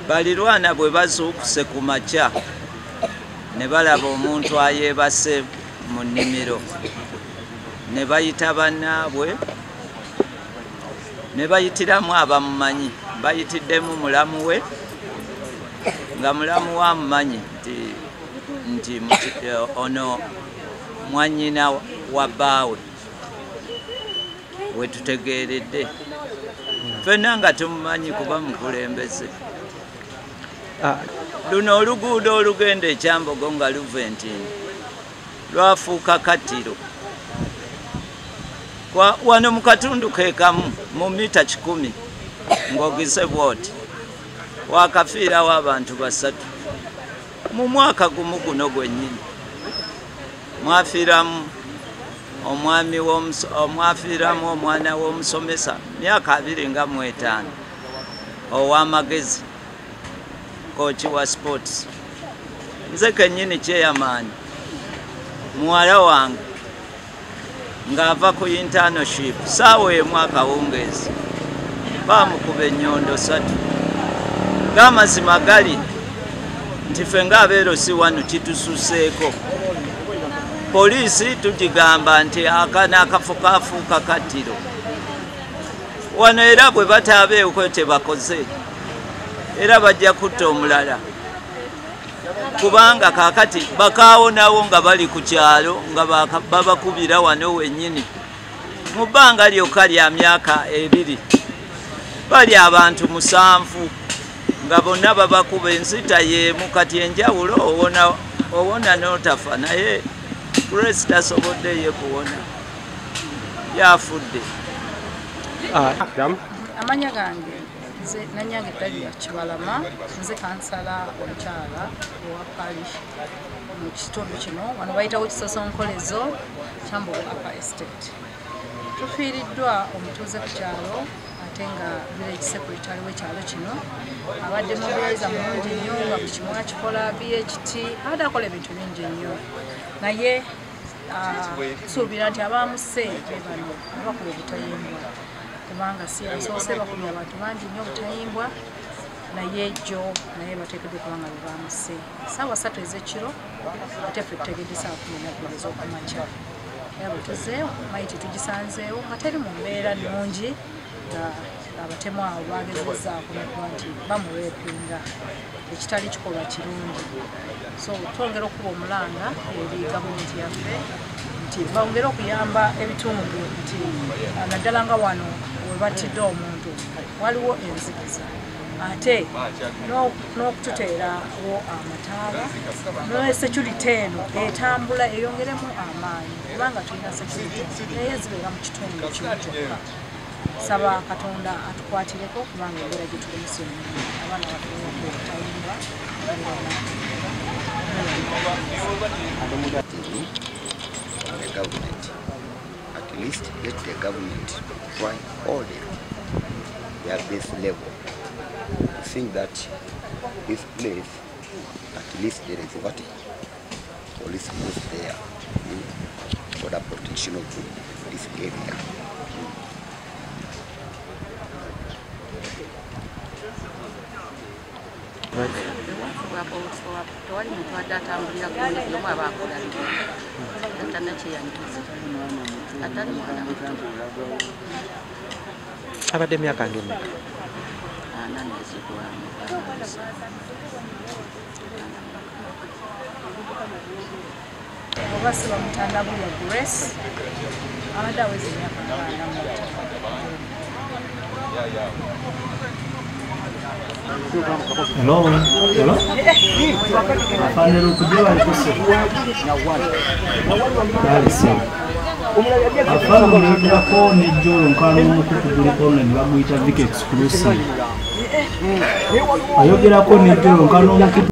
Balirwana bwe bazuukuse ku makya ne balaba omuntu ayeebase mu nnimiro, ne bayita bannaabwe, ne bayitiramu abamumanyi, bayitiddemu mulamu we, nga mulamu we amumanyi nti ono mwannyina wa bbaawe we tutegeeredde. Ffenna nga tumumanyi kuba mukulembeze. Luno oluguudo olugenda e Kyambogo nga luva Entini lwafuuka kattiro. Wano mu katundu ke kamu mu mita 100 ng'ogise bw'oti wakafiirawo abantu 3 mu mwaka gumu guno gwennyini. Mwafiiramu omwafiiramu omwana w'omusomesa myaka 25 ow'amagezi, kochi wa sports. Nze kennyini chairman, muwala wange ng'ava ku internship saawa emu akawungeezi baamukuba ennyondo 3. G'amazima gali nti ffe ng'abeero si wano kitususeeko. Poliisi tugigamba nti akana akafo kafuuka kattiro. Wano era bwe bataabeeko kye bakoze era bajja kutta omulala, kubanga kaakati bakaawonawo nga bali ku kyalo nga babakubira wano wennyini. Mu bbanga lyokka lya myaka 2 bali abantu 7 nga bonna babakuba ensita y'emu. Kati enjawulo owona n'otafa, naye Grace tasobodde ye kuwona, yafudde. Amanya gange nze Nanyange Dalia Kibalama, nze kansala omukyala owa parish mu kitundu kino. Wano bayitawo Kisosonkolezo, Kyambogo Upper Estate. Tufiiriddwa omutuuze ku kyalo ate nga village secretary w'ekyalo kino. Abadde mobilizer mulungi nnyo, nga buli kimu akikola, BHT, abadde akola ebintu bingi nnyo, naye tusuubira nti abaamuse be bano abakuba obutayimbwa, kubanga si asoose, bakubye abantu bangi nnyo obutayimbwa, naye jjo naye bateekeddwa okuba nga be baamuse ssaawa 3 ez'ekiro, ate ffe tutegedde ssaawa 12 ez'okumakya. Era bwe tuzzeewo mayiti tugisanzeewo nga teri mu mbeera nnungi, nga abatemu abo bagezezzaako nokuba nti bamureepinga, ekitali kikolwa kirungi. So twongera okuba omulanga eri gavumenti yaffe nti bongere okuyamba ebitundu, nti naddala nga wano we battidde omuntu waliwo enzikiza, ate n'okututeerawo amataala ne security eno etambula eyongeremu amaanyi, kubanga tulina security naye zibeera mu kitundu kimu kyokka. Saba Katonda atukwatireko, kubanga embeera gye tulimu si nnungi. Abaana baffe obutayimbwa. The government, at least let the government try all their best level to think that this place, at least there is what police post there for the protection of this area. Tewali muntu adde atambulira gundi, buli omu aba akola bibye, atanakyeyaniriza, atali mwana muto. Abadde emyaka ng'emeka? 40 nezigwamu, 47. Oba si bamutandabulya Grace, abadde aweza emyaka 45. Hello, hello. Afanira okujja balikuse. Balise. Afano oyogerako nejjolo nkalo omukutu guliko ne baguyita Vic Exclusive. Ayogerako nejjolo nkalo omukutu.